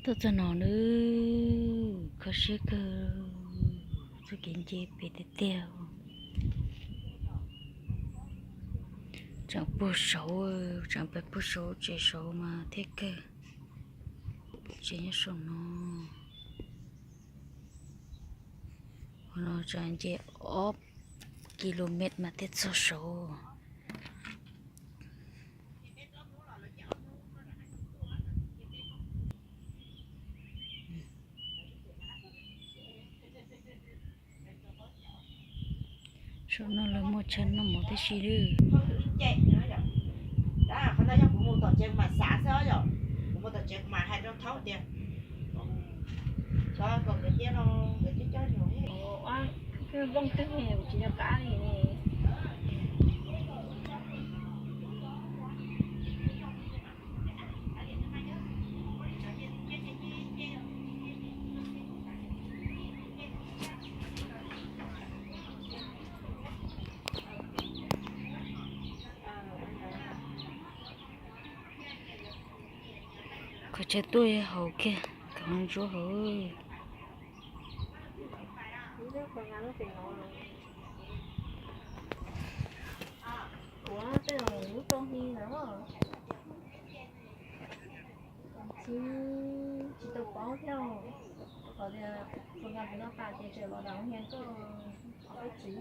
Tuaj txog no nawb, kho siab kawg, txoj kev nce pem tiag tiag. Tseem puag saud, tseem pem puag saud tsev saud mas thiaj kawg. Tsev nyob saum no, qhov no tseem nce ob kilomet mas thiaj txog saud. Saum no lawv muaj chaw noj mov tib si lawm. Qhov no yog kuv mus tom tsev kuv mam xav xwb os, kuv mus tom tsev kuv mam hais rau Thaub tias, kom nkawd tias no, nkawd coob coob. Koj vooj twg kuv tsis nco qab li. Koj tseem tuaj hauv kiag, koj ntsuab hauv. Kuv tej lub rau hli ntawd, tsis, tsis tau paub thiab. Qhov tias tus nqa tus no tas ces tseem los dam hia koj ob peb txiv.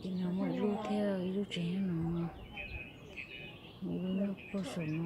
Ces no muaj ib lub thiab, ib lub tsev no, ib lub nyob puag saum no.